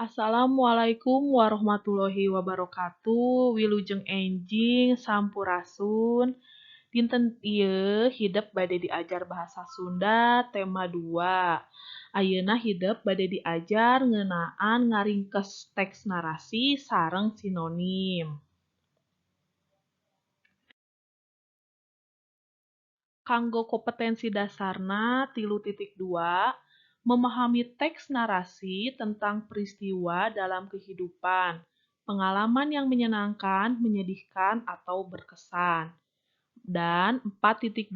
Assalamualaikum warahmatullahi wabarakatuh. Wilujeng enjing sampurasun. Dinten ieu hidep bade diajar bahasa Sunda tema 2. Ayeuna hidep bade diajar ngeunaan ngaringkes teks narasi sareng sinonim. Kanggo kompetensi dasarna 3.2 memahami teks narasi tentang peristiwa dalam kehidupan, pengalaman yang menyenangkan, menyedihkan, atau berkesan. Dan 4.2,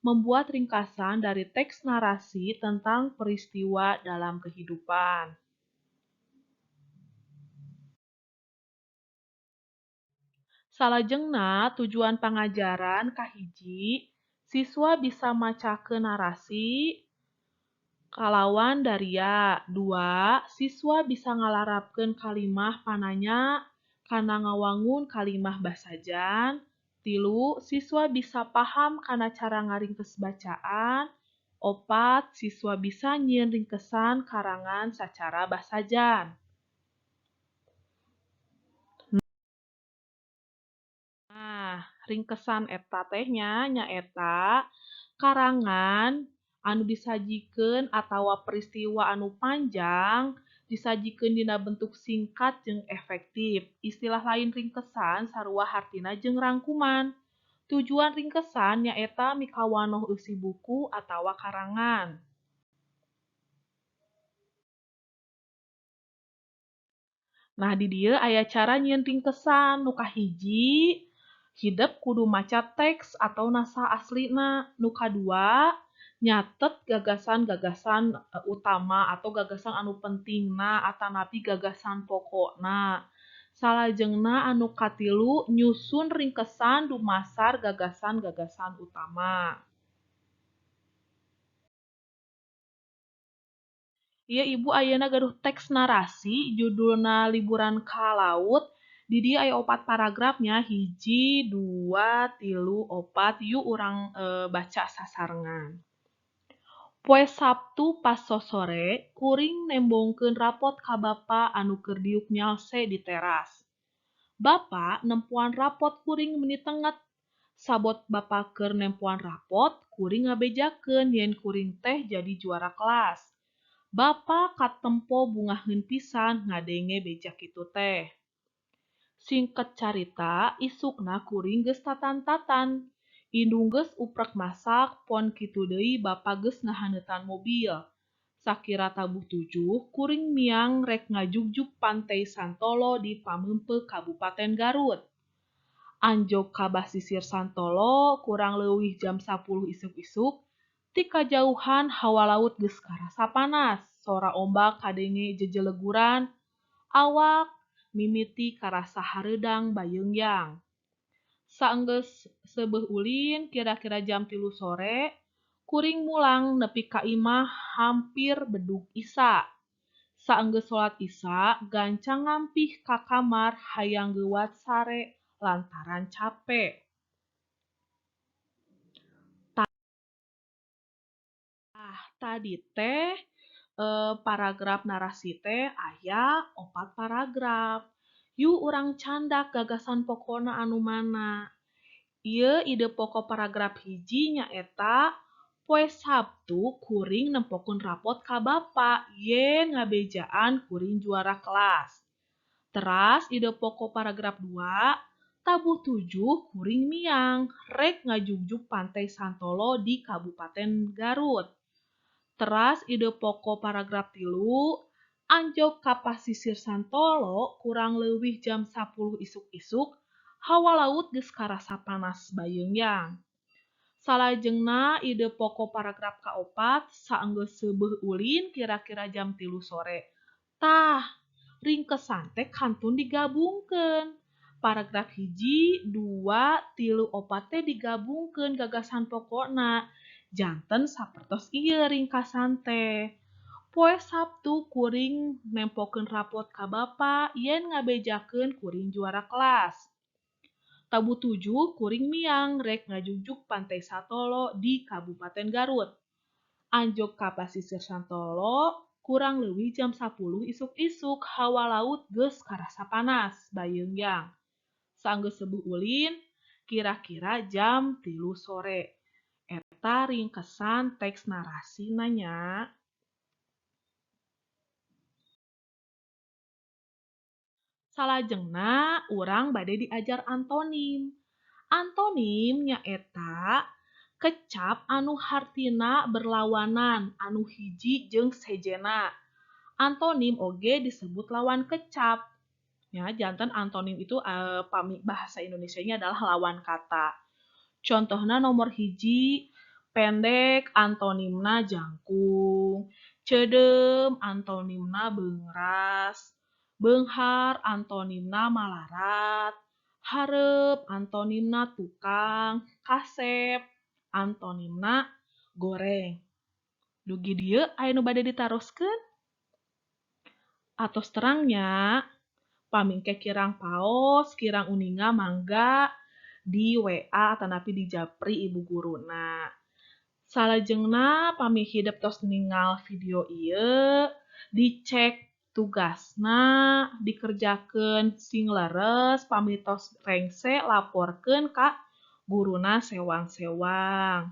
membuat ringkasan dari teks narasi tentang peristiwa dalam kehidupan. Salajengna tujuan pangajaran kahiji, siswa bisa macakeun narasi kalawan daria. 2, siswa bisa ngalarapkeun kalimah pananya kana ngawangun kalimah basajan. 3, siswa bisa paham kana cara ngaringkes bacaan. 4, siswa bisa nyieun ringkesan karangan sacara basajan. Nah, ringkesan eta teh nya nyaeta karangan anu disajikeun atawa peristiwa anu panjang disajikeun dina bentuk singkat jeung efektif. Istilah lain ringkesan sarua hartina jeung rangkuman. Tujuan ringkesan nyaeta mikawanoh eusi buku atawa karangan. Nah, di dieu aya cara nyieun ringkesan. Nu kahiji, hidep kudu maca teks atau naskah aslina. Nu kadua, nyatet gagasan-gagasan utama atau gagasan anu pentingna atanapi gagasan pokokna. Salajengna anu katilu, nyusun ringkesan dumasar gagasan-gagasan utama. Ieu ibu ayeuna gaduh teks narasi judulna Liburan ka Laut. Di dieu aya 4 paragrafnya, 1, 2, 3, 4. Yuk urang baca sasarengan. Poe Sabtu pas sosore, kuring nembongkeun rapot ka bapa anu keur diuk nyalse di teras. Bapa nempoan rapot kuring meuni tenget. Sabot bapa keur nempoan rapot, kuring ngabejakeun yen kuring teh jadi juara kelas. Bapa katempo bungaheun pisan ngadenge beja kitu teh. Singket carita, isukna kuring geus tatan-tatan. Indung geus uprek masak, pon kitu deui bapa geus ngahaneutan mobil. Sakira tabuh 7, kuring miang rek ngajugjug Pantai Santolo di Pameungpeuk Kabupaten Garut. Anjog ka basisir Santolo kurang leuwih jam 10 isuk-isuk, ti kajauhan hawa laut geus karasa panas, sora ombak kadenge jejeleguran, awak mimiti karasa hareudang bayeungyang. Saenggeus seubeuh ulin kira-kira jam 3 sore, kuring mulang nepi ka imah hampir bedug Isya. Saenggeus salat Isya, gancang ngampih ka kamar hayang geuwat sare lantaran cape. Tah, tadi teh paragraf narasi teh aya 4 paragraf. Yuk urang candak gagasan pokona anu mana. Ieu ide pokok paragraf 1 nyaeta poe Sabtu kuring nempokeun rapot ka bapa yen ngabejaan kuring juara kelas. Teras ide pokok paragraf 2, tabuh 7 kuring miang rek ngajugjug Pantai Santolo di Kabupaten Garut. Teras ide pokok paragraf 3, anjog ka pasisir Santolo kurang leuwih jam 10 isuk-isuk, hawa laut geus karasa panas bayeungyang. Salajengna ide pokok paragraf ka-4, saenggeus seubeuh ulin kira-kira jam 3 sore. Tah, ringkesan teh kantun digabungkeun. Paragraf 1, 2, 3, 4 teh digabungkeun gagasan pokokna. Janten sapertos ieu ringkasan teh. Poe Sabtu kuring nempokeun rapot ka bapa yen ngabejakeun kuring juara kelas. Tabuh 7 kuring miang rek ngajugjug Pantai Santolo di Kabupaten Garut. Anjog ka pasisir Santolo Kurang leuwih jam 10 isuk-isuk hawa laut geus karasa panas bayeungyang. Saenggeus sebuh ulin kira-kira jam 3 sore. Eta ringkesan teks narasina nya. Salajengna urang bade diajar antonim. Antonim nyaeta kecap anu hartina berlawanan anu hiji jeung sejenna. Antonim oge disebut lawan kecap. Ya, janten antonim itu pami bahasa Indonesianya adalah lawan kata. Contohna nomor hiji pendek antonimna jangkung, ceudeum antonimna beungras, beunghar antonimna malarat, hareup antonimna tukang, kasep antonimna goreng. Dugi dieu aya nu bade ditaroskeun? Atos terangnya, pamingke kirang paos, kirang uninga mangga di WA atanapi di japri ibu guruna. Salajengna pami hidep tos ningal video ieu, dicek tugasna, dikerjakeun sing leres, pami tos rengse laporkeun ka guruna sewang-sewang.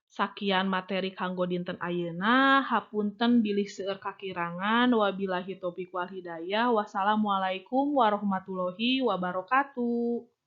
Sakian materi kanggo dinten ayeuna, hapunten bilih seueur kakirangan, wabillahi taufik wal hidayah, wassalamualaikum warahmatullahi wabarakatuh.